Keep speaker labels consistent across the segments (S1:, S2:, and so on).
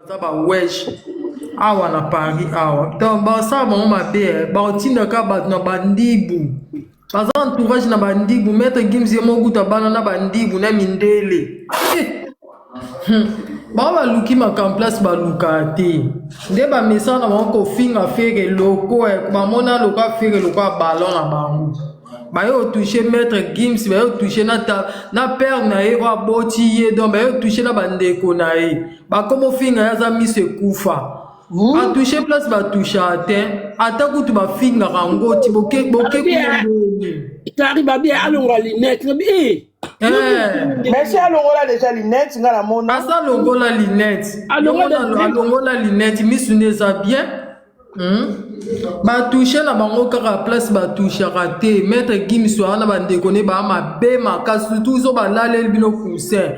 S1: Baza ba wesh awa na Paris awa. Donc basala bango mabe eh. Baotindaka bato na bandibu. Baza entourage na bandibu. Maître Gims ye moko kuta bana na bandibu na mindele. Eh. Bango baluki makambo place balukaka te. Nde bamesana na bango kofinga Ferre loko eh. Bamona lokola Ferre lokola ballon na bango. Baye otouche Maître Gims, baye otouche na, ta, na père na ye oyo aboti ye, donc baye otouche na bandeko na ye. Bakoma ofinga ye aza miso ekufa. Batouche place batouchaka te, ata kutu bafingaka yango ti boke boke kuna ndenge.
S2: Tari babi alongola lunette. Nabi eh.
S1: Eh.
S3: Merci alongola déjà lunette nga namona.
S1: Aza longola lunette.
S2: Alongola
S1: Alongola lunette, misu nde eza bien. Ba touche na bango kaka place ba touchaka te. Maître Gims wana ba ndeko ne ba mabe makasi surtout zo balaleli bino coussin.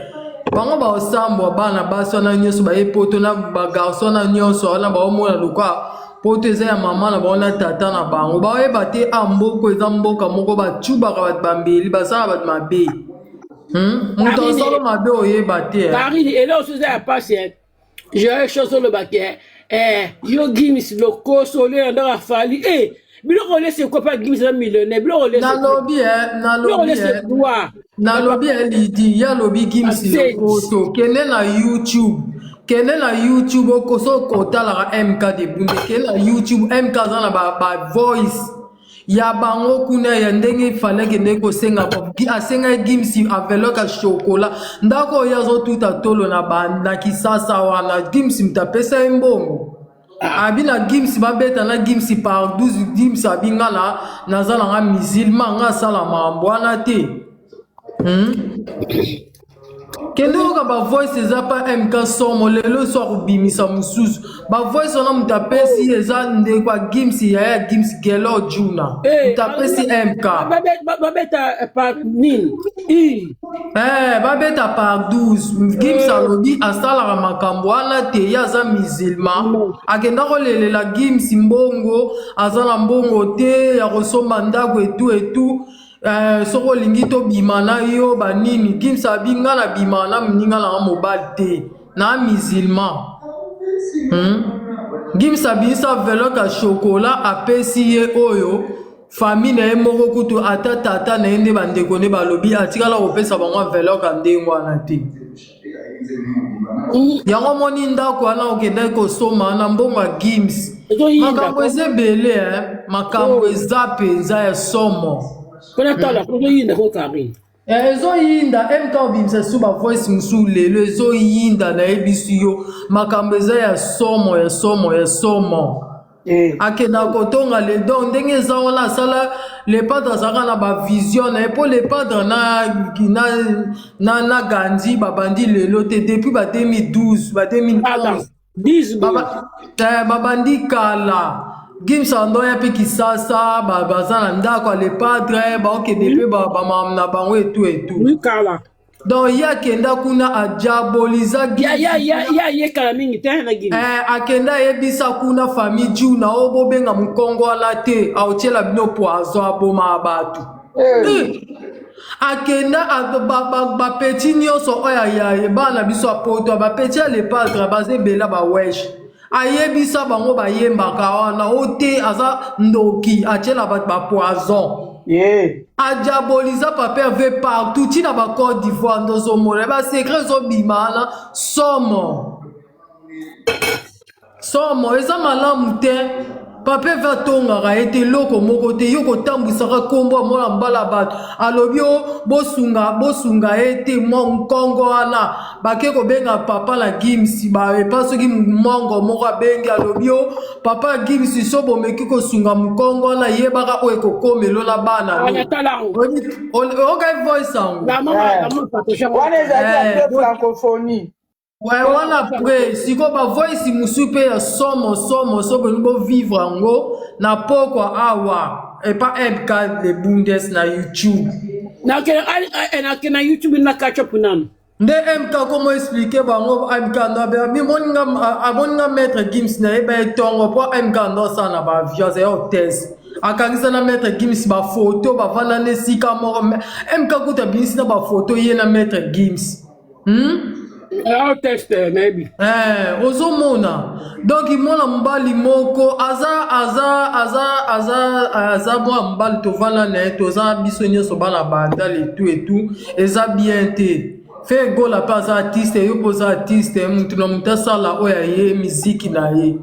S1: Bango baosambwa bana basi wana nyonso baye poto na ba garçon wana nyonso wana baomona lokola poto eza ya mama na bango na tata na bango. Baoyeba te a mboko eza mboka moko bacubaka bato bambeli basala bato mabe. Moto asala mabe oyeba te. Eh.
S2: Karine eloko eza ya pasi Joël chose oloba ke eh, yo Gims lokoso olie na ndako ya Fally eh, biloko olesi ekopa Gims aza millionnaire biloko olesi
S1: nalobi eh,
S2: biloko
S1: nalobi
S2: olesi
S1: eh,
S2: quoi
S1: nalobi eh, Lidi ye alobi Gims lokoso kende na YouTube kende na YouTube okoso okotalaka MK de Bunde kende na YouTube MK aza na ba, ba voice ya bango kuna ya ndenge fallait akende kosenga asengaki Gims enveloppe ya chocolat ndako oyo azotuta tolo na, ba, na kisasa wana Gims moto apesa ye mbongo abi na Gims babeta na Gims par 12 Gims abi nga na naza na nga musulman nga asala mambo wana te Kende oyoka ba voice eza pa MK somo lelo so akobimisa mosusu ba voice wana moto apesi eza ndeko ya Gims yaya ya Gims Gelor Juna
S2: Eh,
S1: moto apesi MK
S2: babeta par nini i
S1: Eh, babeta par 12 Gims alobi asalaka makambo wana te ye aza musulman akenda kolelela Gims mbongo aza na mbongo te ya kosomba ndako etu etu Eh, soki olingi tobima na yo banini Gims abi nga na bima na moninga na nga mobali te na musulman Gims abimisa enveloppe ya chocolat apesi ye oyo famille na ye moko kutu ata tata na ye nde bandeko nde balobi atikala kopesa bango enveloppe ya ndenge wana te yango omoni ndako wana okendaki kosomba wana mbongo ya Gims
S2: ezoyinda
S1: makambo eza ebele eh. Makambo eza mpenza ya somo
S2: mpona tala ezoyinda ko Karine
S1: Eh, ezoyinda MK obimisa su bavoice mosusu lelo ezoyinda nayebisi yo makambo eza ya somo ya somo ya somo
S3: Eh.
S1: akenda kotonga le donc ndenge eza wana asala le padre azalaka na bavision na ye mpo le padre na, na, na, na Gandhi babandi lelo te depuis ba 2012 ba 2011
S2: Attends, 10 boye
S1: Babandi kala Gims andoya mpe Kisasa baza na ndako ya le padre baokende mpe bamama na bango etu etu
S2: oui kala
S1: donc ye akenda kuna adiaboliza
S2: ya ya ya ya ye kala mingi te na Gims
S1: Eh, akenda ayebisa kuna famille Juna oyo bobenga mokongo wana te aotiela bino poison abomaka bato.
S3: Eh.
S1: Akenda bapeti nyonso oyo ya bana biso ya poto bapeti ya le padre baza ebela bawesh ayebisa bango bayembaka wana o te aza ndoki atiela bato bapoison
S3: Yeah.
S1: adiaboliza papa Hervé partout ntina ba Côte d'Ivoire ndozomona basecret ezobima wana somo somo eza malamu te papa Hervé atongaka ye te eloko moko te yo kotambwisaka nkombo ya mwana mbala bato alobi o bosunga bosunga ye te mwa nkongo wana bake kobenga papa na Gims epa soki mongo moko abengi alobi o papa Gims so bomeki kosunga mokongo wana yebaka oyo ekokomelo na bana
S2: wana tala yango
S1: oyokai voice yango
S2: la mama la mama partage yango
S3: Wana ezali
S1: Eh,
S3: après francophonie.
S1: Ouais, wana après sikoyo bavoice mosusu mpe ya somo somo so bolingi bovivre yango na pokwa awa epa MK le Bundes na YouTube
S2: nakende na YouTube na catch up nanu
S1: nde MK komo expliquer bango MK ndo abe amoninga maître Gims nayeba ye ntongo mpo MK ndo asala na baavion azali hôtesse akangisa na maître Gims bafoto bavanda na esika moko MK kuta abimisi na bafoto ye na maître Gims?
S2: Ao teste nayebi.
S1: Eh, ozomona donc mwana mobali moko aza aza aza aza aza mwana mobali tovanda na ye, toza biso nyonso bana Bandal etu etu, eza bien te. Ferre Gola mpe aza artiste, yo mpe oza artiste, mutu na mutu asala oyo aye miziki na ye.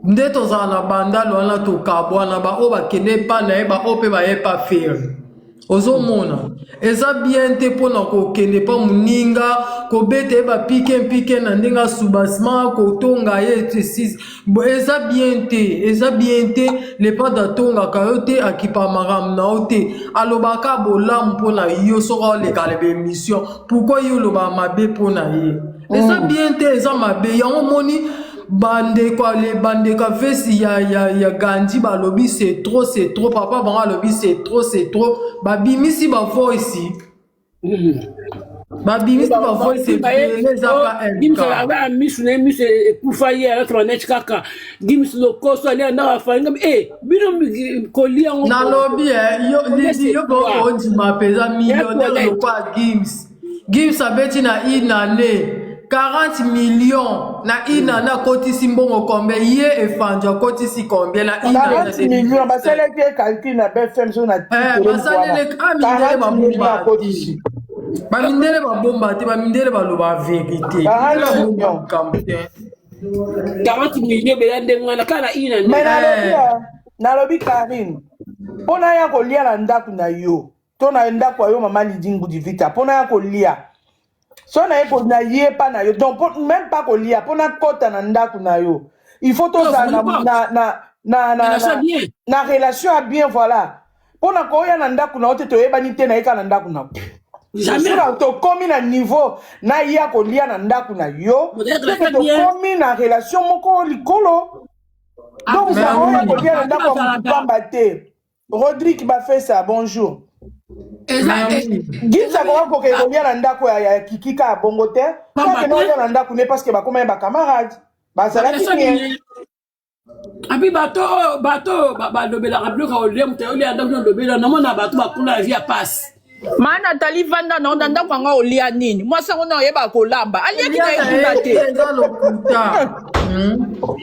S1: Nde tozala na Bandal wana, tokabwana, baoyo bakende epa na ye, baoyo mpe baye pa Ferre. Ozomona eza bien te mpona kokende mpa moninga, kobeta ye bapike mpike na ndenge asubasima, kotonga ye eza bien te, eza bien te. Le Padre atongaka yo te, akipa makambo na yo te, alobaka bolamu mpona yo. Soki oleka na baémission, pourquoi yo olobaka mabe mpona ye? Eza bien te, eza mabe. Yango moni bandeko ale bandeko avesi ya Gandi balobi c'est trop, c'est trop. Papa bango alobi c'est trop, c'est trop. Babimisi bavoice, babimisi bavoice ebele, eza pa
S2: Gims aza misu na ye, misu ekufa, ye alati neti kaka Gims lokoso alia ndako afalinga e bino kolia yango.
S1: Nalobi yo Lidi, yo ondima mpenza millionnaire lokwa Gims? Gims abeti na une année 40 millions na une année, akotisi mbongo combien? Ye Efandi akotisi combien na une année?
S3: 40 millions, basalaki ye calcul na BFM so na
S1: Basalele mindele babomba te, bamindele babomba te, bamindele baloba vérité.
S3: 40 millions.
S2: 40 millions bela ndenge wana kaka na une année.
S3: Mais nalobi, Karine, mpo na ya kolia na ndako na yo to na ndako ya yo mama Lidi Ngudi Vita, mpo na ya kolia so na ye na ye pa na yo, donc même pas kolia, mpo na kɔta na ndako na yo, il faut tozala na relation ya bien, voilà. Mpo na koya na ndako na yo te, toyebani te, nayeka na ndako na yo, tokomi na niveau naya kolia na ndako na yo, tokomi na relation moko likolo. Donc oya kolia na ndako ya motu pamba te. Rodrigue Bafesa, bonjour. Gims akoka kokende kolia na ndako ya Kiki kaka bongo te, akende kolia na ndako ne parce que bakoma ye bacamarade, bazalaki bien.
S2: Api bato oyo, bato oyo balobelaka biloko ya kolia, moto olia ndako nolobela, namona bato bakula ya vie ya pasi.
S4: Ma Nathalie, vanda na na ndako yango, olia nini? Mwasi yango na oyeba kolamba, aliaki na ye kuna te.
S1: Eza lokuta.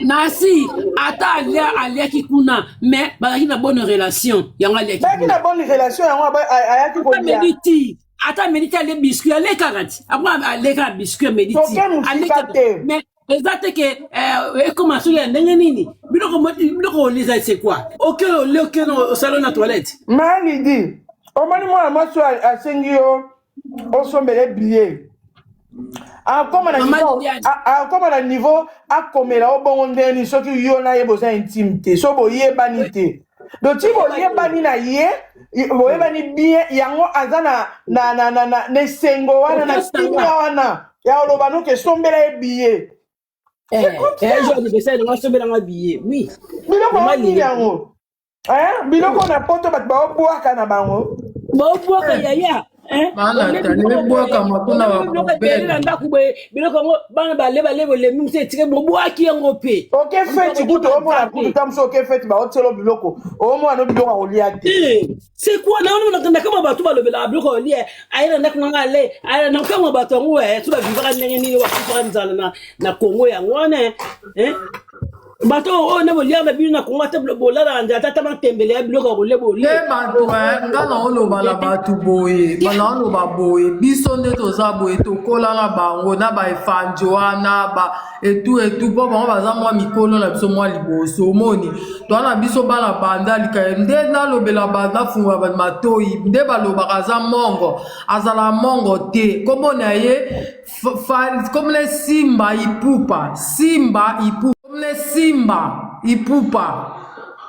S2: Nasi ata alia, aliaki kuna, mais bazalaki na bonne relation, yango aliaki.
S3: Bazalaki na bonne relation, yango ayaki kolia.
S2: Ameli ti, ata ameli ti, ale biscuit, alekaka ti ako alekaka biscuit, ameli ti.
S3: Toke mosika te.
S2: Mais eza te ke ekoma soki ya ndenge nini, biloko olia c'est quoi? Oke olie, oke osala na toilette.
S3: Malidi, omoni mwana mwasi oyo asengi yo osombele billet, akoma na
S2: Mama
S3: niveau
S2: Liliane.
S3: akoma na niveau akomela yo bongo ndenge nini soki yo na ye boza intime te, so boyebani te? Donc ti boyebani na ye, boyebani bien, yango aza na esengo wana, na kimia wana ya koloba noke esombela ye billet.
S2: Jour anniversaire nango, asombelanga billet, oui.
S3: Biloko
S2: Mama
S3: yango nini?
S2: Liliane.
S3: Yango, hein? Biloko na poto bato baobwaka na bango.
S2: Baobwaka yaya.
S1: Bana tali ebwakama mpona
S2: Biloko ebele na
S1: bapoubele.
S2: ndako boye, biloko yango bana bale bale, bolembi, mosu etike, bobwaki yango mpe.
S3: Oke feti kutu, omona kutu ta mosu oke feti, baotiela biloko, omona no biloko ya kolia te.
S2: Eh, c'est quoi? Na kama bato balobelaka biloko olia, aye na ndako nanga, ale aye na kama bato yango so bavivaka ndenge nini, bakufaka nzala na Kongo yango wana, eh? Bato oyo nde boliaka na bino na Kongo, ata bolala nzala, ata matembele ya biloko ya kolia bolie.
S1: Te, bato nga na oloba na bato boye, bana oloba boye, biso nde toza boye, tokola na bango na baefandi wana ba etu etu, mpo bango baza mwa mikolo na biso mwa liboso. Omoni, toa na biso bana banda lika nde nalobela bato, nafungola bato matoi nde balobaka aza mongo, azala mongo te. Kombo na ye kombo na ye Simba Ipupa, Simba Ipupa, kombo na ye Simba Ipupa.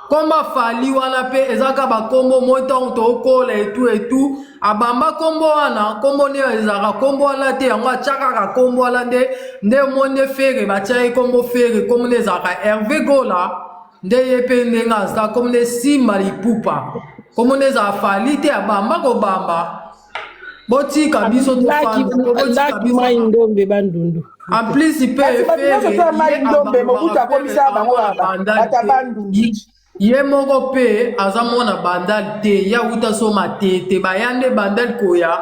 S1: Kombo Fally wana mpe eza kaka bakombo moi ntango tokola etu etu, abamba kombo wana, kombo nde ezalaka kombo wana te, yango atya kaka kombo wana nde nde mo nde Ferre batya ye kombo Ferre. Kombo nde ezalaka Hervé Gola, nde ye mpe ndenge aza, kombo nde Simba Lipupa, kombo nde ezala Fally te, abamba kobamba. Botika biso tofanda, botika
S2: Ndaki
S1: biso.
S2: Mai Ndombe, Bandundu.
S1: En plus mpe
S3: Kasi bato nyonso to ya Mai Ndombe, Mobutu akomisa bango bato ya Bandundu.
S1: Ye moko mpe aza mwana Bandal te, ye awuta so Matete, baya nde Bandal koya.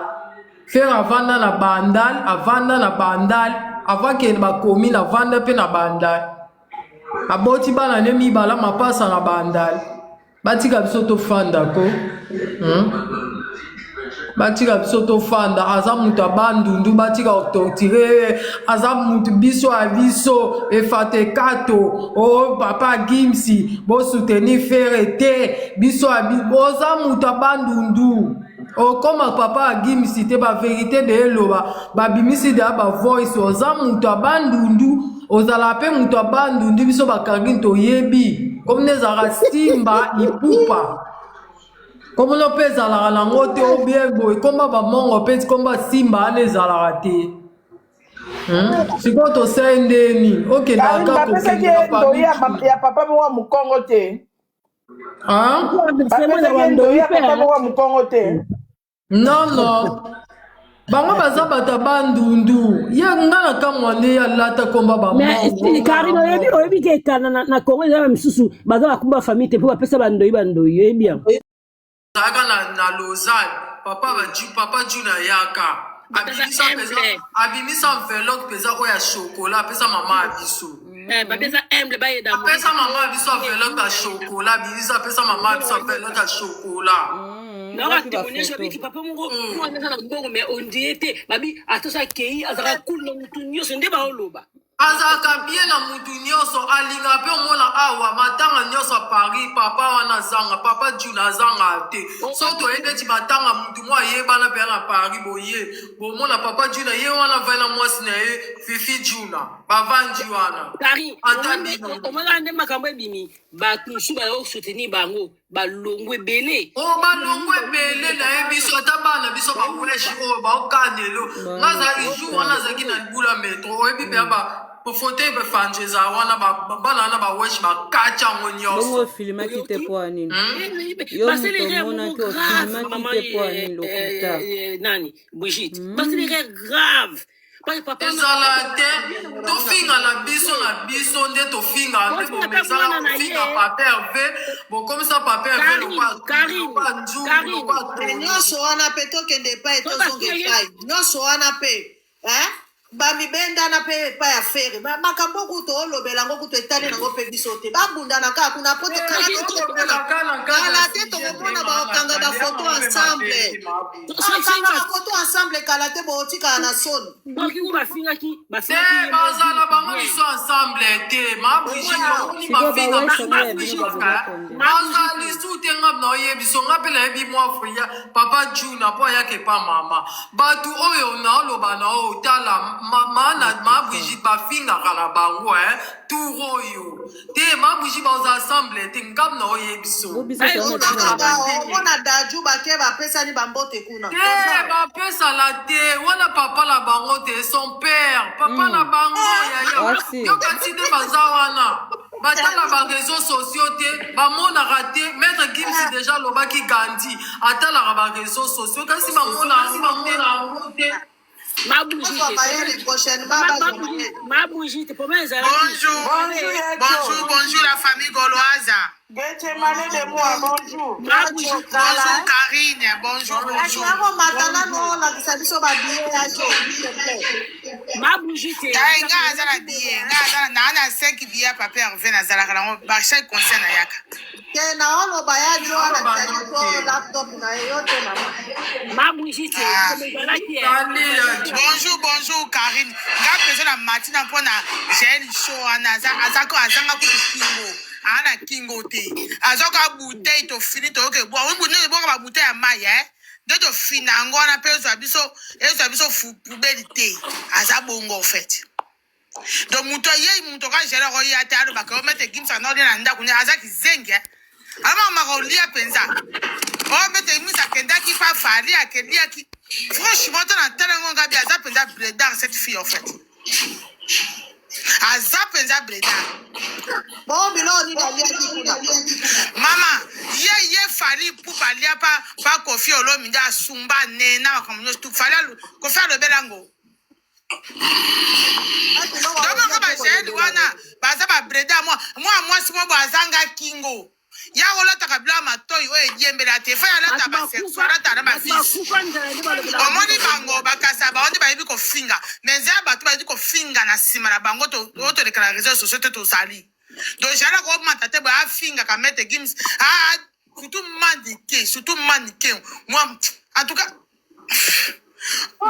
S1: Ferre avanda na Bandal, avanda na Bandal. Avant kende bakomi na vanda mpe na bandal. Aboti bana ne mibala mapasa na bandal. Batika biso tofanda ko. Batika biso tofanda, aza moto ya bandundu, batika kotortire ye, aza moto biso ya biso, efate kato, o oh, papa Gimsi, bosoutenir Ferre te, biso ya biso, oza moto ya bandundu. Okoma papa ya Gimsi te, ba verite de eloba, babimisi deya ba voice, oza moto ya bandundu, ozala pe moto ya bandundu, biso ba Karine toyebi, comme nde ezalaka Simba Ipupa. Komona mpe ezalaka nango te obie boye komba bamongo mpe komba simba wana ezalaka te. Sikoyo tosali ndeni okendaka
S3: Karine, bapesaki ye ndoyi ya ya papa moko ya mokongo te.
S1: Hein?
S3: Bapesaki ye ndoyi ya papa moko ya mokongo te.
S1: Non, non. Bango baza bato ya bandundu. Ye nga na kamwa nde ye alata komba ba
S2: Mais
S1: mongo.
S2: Karine oyebi oyebi ke kana na, na Congo eza na misusu baza bakumba famille te mpo bapesa bandoyi bandoyi oyebi yango.
S1: Azalaka na, na Lausanne. Papa ba papa Juna yaka. Abimisa peza abimisa enveloppe peza oyo ya chocolat apesa mama ya biso.
S2: Eh, bapesa humble bayeda
S1: Apesa mama ya biso enveloppe ya chocolat, abimisa apesa mama ya biso enveloppe ya chocolat.
S2: Naoka
S5: Wapi
S2: témoignage
S5: bafoto?
S2: babiki papa moko mwana aza na mbongo mais ondie te babi atosa akei azalaka cool na mutu nyonso nde baoloba
S1: Azalaka bien na mutu nyonso alingaka pe omona awa matanga nyonso ya Paris papa wana azanga papa Juna azanga te so toye neti matanga mutu moko ayebana penza na Paris boye bomona papa Juna ye wana avandi na mwasi na ye Fifi Juna bavandi wana
S2: Paris
S1: ata bino
S2: omona nde makambo ebimi bato mosusu bayo soutenir bango balongwe ebele.
S1: Oh balongwe ebele nayebi biso ata bana biso ba wesh oyo baokanelo nga azalaki jour wana azalaki na libula metro oyebi mpenza ba fauteuil befanje ezala wana bana wana ba wesh bakati yango
S5: Bongo
S1: nyonso.
S5: ofilmaki te mpo ya nini? Yo moto
S2: Basali erreur moko
S5: omonaki
S2: grave
S5: ofilmaki
S2: maman
S5: te mpo ya nini? Lokuta.
S2: nani Brigitte basali erreur grave
S1: Ezala te tofinga na biso na biso nde tofinga nde bomesana kofinga papa Herve bokomisa papa Herve lokwa nzungu lokwa
S6: Mais nyonso wana mpe tokende epai tozonga epai nyonso wana mpe eh? Bamibendana mpe epai ya Ferre. Makambo kutu olobela yango kutu etali nango mpe biso te. Babundana kaka kuna po kala te tokomona kala te tokomona bakokanga bafoto ensemble. Bakanga bafoto ensemble kala te bokotikala na soni.
S1: Te bazala bango liso ensemble te ma Brigitte omoni
S5: Sikoyo
S1: mafinga
S5: bawesh yango ya
S1: mosusu
S5: bino
S1: bafingaka
S5: baboma combien?
S1: bazala lisu te nga na oyebi so nga mpe nayebi mwa fria papa Juna mpo ayaka epa mama bato oyo naoloba na oyo tala ma, ma, na, ma Brigitte bafingaka na bango eh, tour oyo te ma Brigitte baoza ensemble te ngam na oyebi so
S5: Bo biso toza na ntina na
S6: Kaka
S5: bango.
S6: omona Dadju bake bapesani bambote kuna.
S1: Te bapesana te wana papa na bango te son père papa na bango yaya
S5: Wasi.
S1: yoka ti nde baza wana batala ba réseaux sociaux te bamonaka te maître Gims déjà alobaki Gandhi atalaka ba réseaux sociaux kasi bamona yango te.
S2: Ma Brigitte,
S6: Bazwa mayele prochainement bazwa mayele.
S2: ma Brigitte, problème ezalaki.
S7: Bonjour.
S3: Bonjour, Yacho.
S7: Bonjour, bonjour la famille gauloise.
S3: Gete Malé de moi, bonjour.
S2: Ma Brigitte,
S7: Bonjour Karine, bonjour, bonjour.
S6: Yango mata nanu olakisa biso ba billet ya jo, s'il te plaît.
S2: ma Brigitte.
S7: Taye nga aza na billet, nga aza na na 5 billets ya papa Hervé nazalaka nango ba chaque concert nayaka.
S6: Te na oloba ya jo alakisa biso laptop na ye yo te mama.
S2: Ma Brigitte,
S7: Ah.
S2: ezalaki.
S1: Salut, ya Jo.
S7: Bonjour, bonjour Karine. Nga mpenza na matina mpo na Jael show wana aza aza ko azanga kutu kingo. Aa na kingo te. Azoka bouteille tofini toyoke bwa. Oyi bouteille boka ba bouteille ya mai eh. Nde tofina yango wana mpe ezwa biso ezwa biso poubelle te. Aza bongo en fait. Donc moto ayei moto ka Jael akoya te alobaka yo maître Gims ana olia na ndako ne aza kizengi eh. Amamaka olia mpenza. Oh maître Gims akendaki pa Fally akeliaki. Franchement to na tala ngo ngabi aza mpenza bledard cette fille en fait. Aza mpenza bledard.
S6: Bon biloko nini aliaki kuna?
S7: Mama, ye ye Fally Ipupa alia pa pa Koffi Olomide asumba nena makambo nyonso tu Fally alo- Koffi alobela ngo. Domaka ba Jael wana baza ba breda mwa mwa mwasi mwa bo azanga kingo. Ya kolataka biloko ya matoi oyo ediembela te. Fai alata
S2: Bato
S7: ba sexo,
S2: bakufa,
S7: alata na ba
S2: bato
S7: vis.
S2: bakufa nzala nde balobelaka
S7: Omoni
S2: biloko ya
S7: bango bakasa bango nde bayebi kofinga. Mais eza bato bayebi kofinga na nsima na bango to oyo toleka na réseaux sociaux te tozali. Donc Jael akomata te boye afingaka Maître Gims. Ah, surtout Manike, surtout Manike. Moi, en tout cas,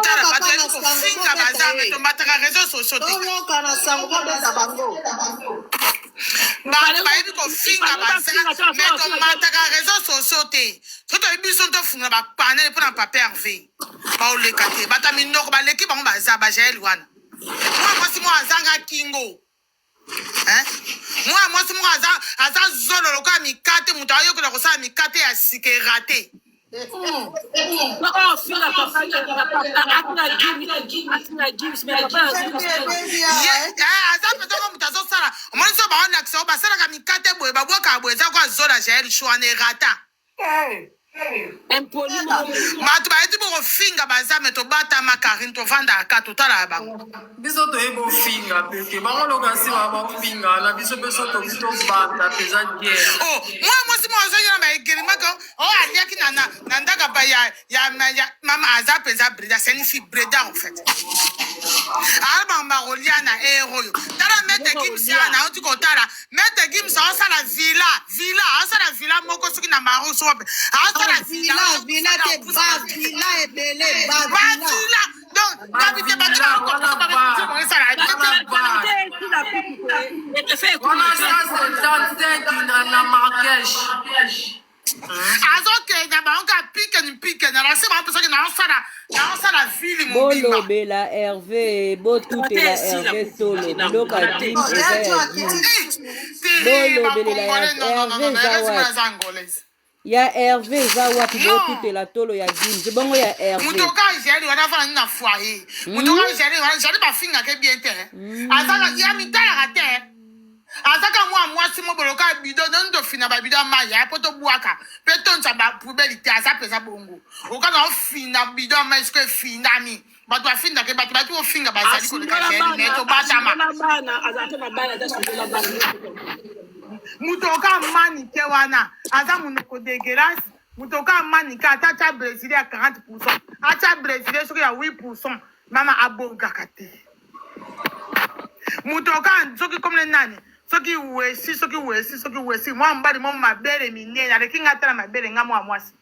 S7: tala
S6: Toyoka
S7: bato
S6: na
S7: bayebi
S6: sango
S7: kofinga
S6: bobeta
S7: baza me
S6: ye.
S7: tombataka réseaux sociaux te.
S6: Toyoka na sango bobeta bango.
S7: Bato bayebi kofinga baza me tomataka réseaux sociaux te. Soki toyebi biso tofungola bapanele mpo na papa Hervé. Baoleka te. Bato ya minoko baleki bango baza ba Jael wana. Mwana mwasi moko azanga kingo. Hein? Mwana mwasi moko aza aza zolo lokola mikate, moto ayokola kosala mikate ya sika erate. Aza mpenza ko moto azosala omoni so baolakisa o basalaka mikate boye babwakaka boye eza ko azola jael shwana erata. Bato bayebi bokofinga baza me tobatama Karine tovandaka ka totalaka bango.
S1: Biso toyebi ofinga pe te bango lokasi ba bafinga na biso pe so toki tobanda mpenza guerre.
S7: Oh, mwana mwasi moko azongi na baegelimaka o oh, aliaki na, na, na ndaka ba ya, ya, ya mama aza mpenza breda c'est une fille breda en fait alabanga bakolia na ere oyo tala mete gims awa nauti kotala mete gims aosala villa villa aosala villa moko soki na maroc soki wapi aosala
S6: villa villa te ba villa ebele ba
S7: villa donc gabi te bato
S1: wana 175 na Marrakech.
S7: Azokende bango ka pikeni pikeni alakisi bango mpe soki naosala naosala vili mobimba.
S5: Bolobela Herve, botutela Herve tolo, biloko ya Gims eza ya Gims. Bolobelela ya Herve eza wapi? Ya Herve eza wapi? Botutela tolo ya Gims, bongo ya Herve.
S7: Moto oka jali wana afanda na foyer. Moto oka jali wana jali bafingaka bien te. Azaka ya mitalaka te. Azaka mwa mwasi mo boloka bido noni tofina ba bido ya mai ya po tobwaka mpe tonisa ba poubelle te aza mpenza bongo okaka ofina bido ya mai soki efindami bato bafindaka bato bati kofinga bazali koleka
S2: Asundola
S7: jeli me
S2: bana,
S7: tobatama
S2: asundola bana, azalaka na bana, aza asundola bana.
S7: Moto oka manike wana aza monoko degueulasse. Moto oka manike ata atya brésil ya 40 pourcent atya brésil soki ya 8 pourcent mama abongaka te. Moto oka soki komne nani soki wesi soki wesi soki wesi mwa mobali mo mabele minene aleki nga ata na mabele nga mwa mwasi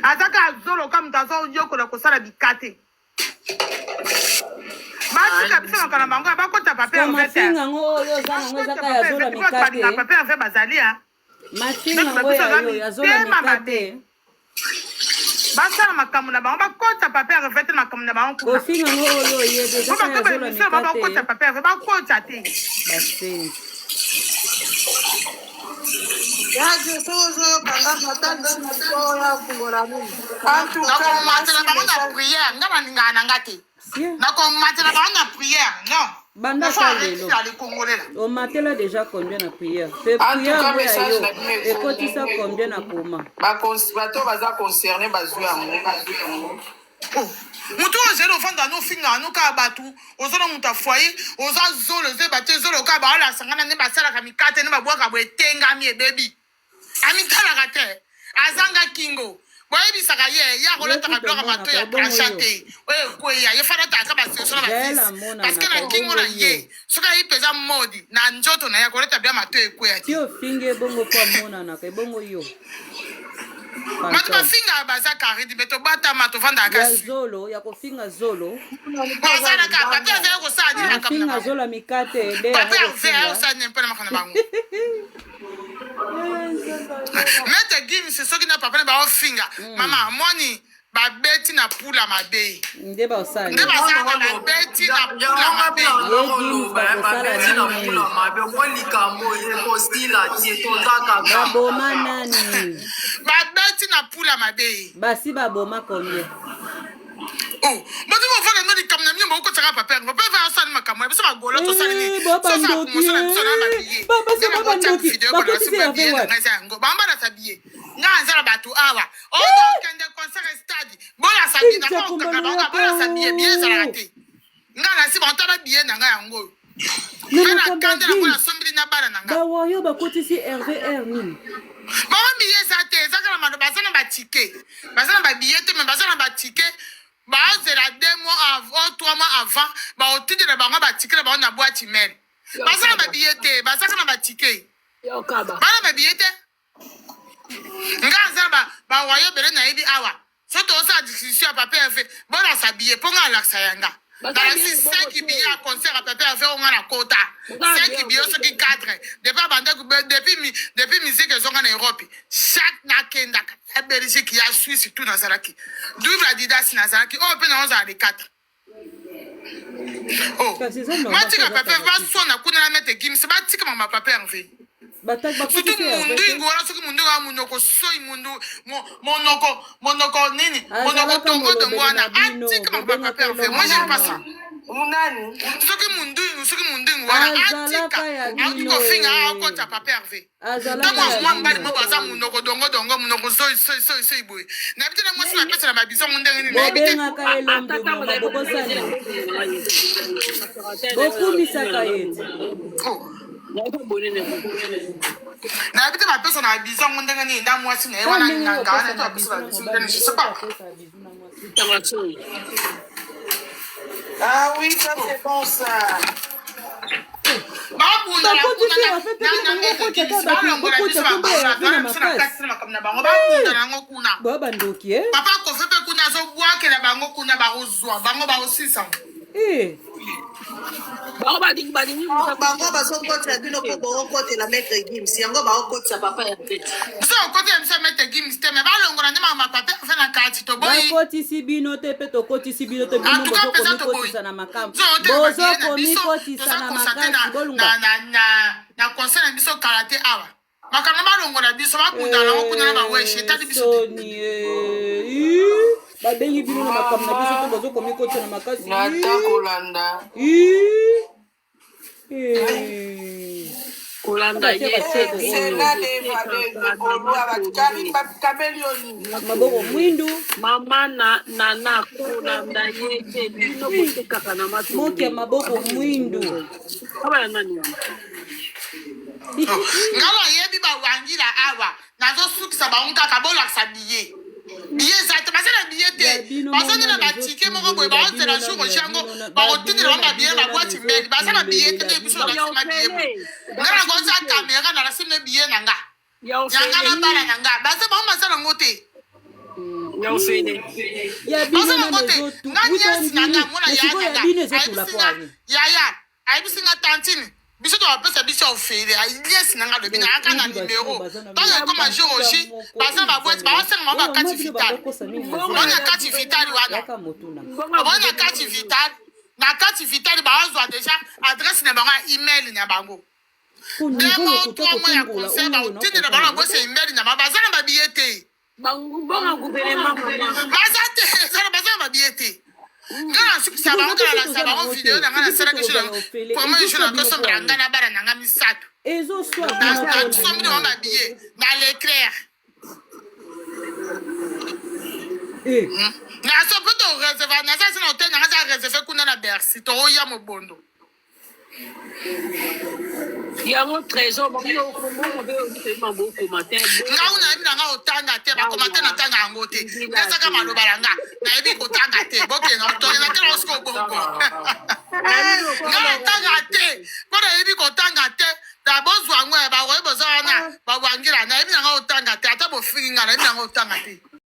S7: azaka azoloka moto azoyokola kosala bikate batika biso makambo na bango bakota pape
S5: Siko
S7: Herve te
S5: mafinga yango oyo oza nango eza
S7: bakota
S5: kaka
S7: pape
S5: ya
S7: Herve
S5: zola
S7: te po bato balingaka
S5: mikate.
S7: pape Herve bazali a
S5: Mafinga
S7: neti
S5: yango
S7: babiso
S5: ya
S7: aza
S5: yo ya zola
S7: mitema mabe
S5: mikate.
S7: basala makambo na bango bakota pape Herve te makambo na bango kuna
S5: Kofinga yango oyo oyebi eza
S7: po
S5: kaka ya
S7: bato
S5: zola
S7: baemission bango
S5: mikate.
S7: bakota pape Herve bakota te.
S5: Basenzi.
S6: Yaje soki ozoyoka nga natalisi moto oyo afungola nini.
S3: En tout cas,
S7: Nakomatela
S3: merci
S7: bango na
S3: message.
S7: prière nga nalingaka na nga te
S5: Sie.
S7: nakomatela bango na prière non
S5: Banda
S7: il faut
S5: ta
S7: arrêter
S5: lelo.
S7: ya les congolais là.
S5: Omatela déjà combien na prière? Pe
S3: En tout
S5: prière
S3: cas,
S5: yango ya
S3: message
S5: yo
S3: na bino ekomi.
S5: ekotisa combien na koma?
S3: Bato baza concerne bazwi yango.
S7: Oh. Moto oyo ozali ofanda no ofingaka no kaka bato oza na moto ya foyer oza zolo ozoyeba te zolo kaka baolasanga nde basalaka mikate nde babwaka boye etengami ebebi amitalaka te azanga kingo boyebisaka ye ye
S5: Yo
S7: akolataka
S5: kutu
S7: biloko ya mato
S5: omonaka
S7: ya
S5: ebongo
S7: crachat
S5: yo.
S7: te oyo ekweya ye fana atalaka baseso na
S5: Jael
S7: bafisi parce que
S5: amonanaka
S7: na kingo
S5: ebongo
S7: na ye
S5: yo.
S7: soki ayi mpenza modi na nzoto na ye akolata biloko ya mato ekweya
S5: Ti
S7: te.
S5: ofingi ebongo po amonanaka ebongo yo.
S7: Bato
S5: Fantôme.
S7: bafingaka baza karidi me tobatama tovandaka
S5: Ya
S7: kasi
S5: zolo ya kofinga zolo.
S7: basalaka pape azali kosala nini makambo na
S5: Mafinga
S7: bango
S5: zola mikate nde
S7: pape
S5: yango
S7: Herve
S5: kofinga.
S7: ayosala nini mpo na makambo na bango. Maître Gims soki na papa na baofinga mama moni babeti na pula mabe
S5: Nde basala
S7: nde
S5: nini?
S7: basalaka babeti na pula
S1: yango nga
S7: mabe
S1: mpe naza
S5: Ye Gims
S1: koloba
S5: bakosala
S1: babeti na
S5: nini?
S1: pula mabe mwa likambo ekosila te toza kaka
S5: Baboma nani?
S7: babeti na pula mabe.
S5: Basi baboma combien?
S7: Oh, bato bofanda no likambo na bino bokotaka pape yango pape va asali makambo na biso bagolo tosali
S5: Eh,
S7: nini
S5: ba
S7: sosala
S5: bandoki
S7: promotion na biso na
S5: eh.
S7: babiye
S5: Ba basi
S7: nde
S5: ba
S7: nakotia
S5: bandoki
S7: video kolakisa
S5: bakotisi Herve
S7: babiye na
S5: wapi?
S7: ngai eza yango bango balasa biye ngai aza na bato awa oyo okende concert stade bolasa biye
S5: Inja
S7: nakokanga
S5: kombalo
S7: bango bolasa biye biye ezalaka
S5: yako.
S7: te ngai nasi bantala biye na ngai yango oyo
S5: Na
S7: mpe na
S5: makambo ya
S7: kande nango
S5: Gims.
S7: nasombeli. nasombeli na bana na nga.
S5: Ba warrior bakotisi Herve heure nini?
S7: Bango billet eza te, eza kaka na baza na ba ticket. Baza na ba billet te mais baza na ba ticket. Bazela 2 mois avant, 3 mois avant, baotindela bango ba ticket na bango na boîte email. Baza na ba billet te, baza kaka na ba ticket. Bana ba billet te. Nga aza ba ba wayo ebele nayebi awa. So tozosala discussion ya papa Herve, bolakisa billet mpo nga alakisa ya nga. Nalakisi 5 billets ya concert ya papa Herve oyo nga nakota. 5 billets soki 4. Depuis abanda depuis depuis musique ezonga na Europe. Chaque nakendaka ya Belgique, ya Suisse tout nazalaki. Double Adidas nazalaki. Oyo mpe naozala de 4. Oh. Batika papa baswana kuna na mete Gims batika mama papa Herve. Surtout mundingu wana soki mundingu wana monoko soi mundu monoko monoko nini monoko tongo tongo wana atika mama papa Herve. Moi j'aime pas ça.
S3: Munani?
S7: Soki mundingu soki mundingu wana atika auti kofinga akota papa Herve.
S5: Azalaka
S7: Ntango
S5: ya
S7: mwa mobali
S5: bino.
S7: moko aza monoko dongo dongo monoko soi soi soi soi boye nayebi te na mwasi napesa na babiso yango ndenge nini nayebi te.
S5: Bobengaka ye l'homme de mama bobosani bokumisaka ye ti.
S7: Oh. Nayebi te bapesa na babiso yango ndenge nini na mwasi na ye
S5: Kaka
S7: wana
S5: ndenge
S7: nganga wana
S5: opesa
S7: te
S5: na
S7: bapesa
S5: bizu
S7: na
S5: na
S7: babiso
S5: mobali
S7: ndenge je
S5: ndenge
S7: sais pas.
S5: opesa bizu na mwasi.
S3: Ah oui, ça c'est bon ça.
S7: Babundana
S5: Bakotisi
S7: kuna
S5: Herve mpe bino
S7: na
S5: bolingi
S7: meke
S5: kokota
S7: Gims
S5: kaka bato
S7: balongola
S5: bokota
S7: biso
S5: kombo ya
S7: bagola
S5: Herve na
S7: towana biso na
S5: makasi.
S7: kati na makambo na bango babundana yango kuna.
S5: Boa bandoki eh?
S7: Papa Kofi mpe kuna azobwakela bango kuna bakozwa bango bakosisa.
S5: Eh.
S2: Bango balingi balingi
S6: Bango bazokotela bino mpo bookotela maître Gims yango baokotisa papa ya tete.
S7: Biso okotela biso maître Gims te mais balongola nde makambo ya papa Herve na kati toboyi.
S5: Bakotisi bino te mpe tokotisi bino te bino
S7: En tout cas
S5: bozo
S7: mpenza toboyi.
S5: komikotisa na makambo
S7: Biso otela
S5: bozo
S7: babiye na biso
S5: komikotisa
S7: toza
S5: na
S7: constate
S5: makasi
S7: na,
S5: bolunga
S7: na, na, na, na conseil na biso kala te awa. Makambo balongola biso babundana yango kuna na baweshi etali biso te.
S5: soni eh, ii, babengi bino na makambo na biso te
S3: Mama
S5: bozo komikotisa na makasi
S3: nata
S5: ii,
S3: kolanda.
S5: ii, eh.
S2: Kolanda
S5: Batie
S2: ye
S5: bacheko oyo
S3: Sena de de Gaulois ba Karine bakabeli yo nini?
S5: maboko mwindu
S2: mama na nana kolanda ye te bino botekaka na
S5: moki ya
S2: matonge
S5: maboko mwindu
S2: abala nani wana
S7: Nga nayebi bawangila awa nazosukisa bango kaka bolakisa billet billet eza te baza na billet
S5: ya
S7: te
S5: bino
S7: baza nde na
S5: mona
S7: batike moko boye
S5: ezotumbelela
S7: baozela
S5: bino
S7: jour
S5: nanu ya
S7: ojango
S5: bino
S7: bakotindela
S5: babie
S7: bango
S5: na
S7: babillet
S5: bino
S7: na
S5: nanu
S7: boite mail baza na billet te
S5: ezotumbelela
S7: nde biso
S5: bino
S2: ya
S7: nalakisi ma billet boye
S2: ofele
S7: nga nakotia
S2: bakasisi te
S7: kamera nalakisi bino billet na nga
S2: ya
S7: ya nga na
S2: ofele
S7: bana na nga baza bango baza nango te
S2: ya ofele
S5: ya bino
S7: baza
S5: nanu
S7: nango te
S5: ezotu
S7: nga
S5: wuta
S7: niasi na
S5: ondimi
S7: nga mona
S5: mais
S7: yaya
S5: sikoyo
S7: na
S5: ya
S7: nga
S5: bino ezotula
S7: ayebisi
S5: po
S7: nga
S5: ani
S7: yaya ayebisi nga tantine biso tobapesa biso ya ofele niasi na nga alobi
S5: donc
S7: nayaka na
S5: idi basio
S7: numero
S5: baza na
S7: ntango ekoma
S5: lokuta
S7: jour oji
S5: moko
S7: baza na babwati
S5: nzambe
S7: baosenga bango
S5: oyo
S7: bakati
S5: mama bino
S7: vitale
S5: bandokosa mingi
S2: mbongo
S7: omoni na
S5: boza
S7: kati vitale wana
S5: yaka motuna
S2: mbongo ya
S7: omoni na
S2: gouvernement
S7: kati vitale na kati vitale baozwa deja adresse na bango ya email na bango
S5: ko
S7: deux
S5: niveau
S7: mois
S5: lokuta
S7: trois mois ya
S5: kotombola
S7: conseil
S5: oyo na
S7: baotindela bango
S5: comprendre
S7: na bosi
S5: te
S7: ya email na bango baza na babiye te
S2: mbongo ya gouvernement mama
S7: baza te baza na babiye te nga nasukisa
S5: sikoyo
S7: bango
S5: nga
S7: kaka
S5: biso
S7: nalakisa
S5: toza
S7: bango
S5: nango
S7: video
S5: te
S7: na nga
S5: so biso
S7: nasalaki
S5: tokozala ofele
S7: premier jour
S5: ezoswa bino po
S7: nakosombela
S5: ani
S7: nga na bana na nga misato
S5: ezoswa bino po na
S7: nasombi bango
S5: nini
S7: babiye na leclerc
S5: Eh,
S7: naso mpe toreserve naza si na hotel nanga aza reserve kuna na bercy tooya mobondo
S2: yango trésor bango okombongo mpe omitema bokoma te
S7: nga una nayebi na nga otanga te bakoma te natanga yango te ezaka maloba na nga nayebi kotanga te bokende tokenda te na osiko bongo nga natanga te mpo nayebi kotanga te na bozwa yango ya bakoyi boza wana bawangila nayebi na nga otanga te ata bofingi nga nayebi na nga otanga te.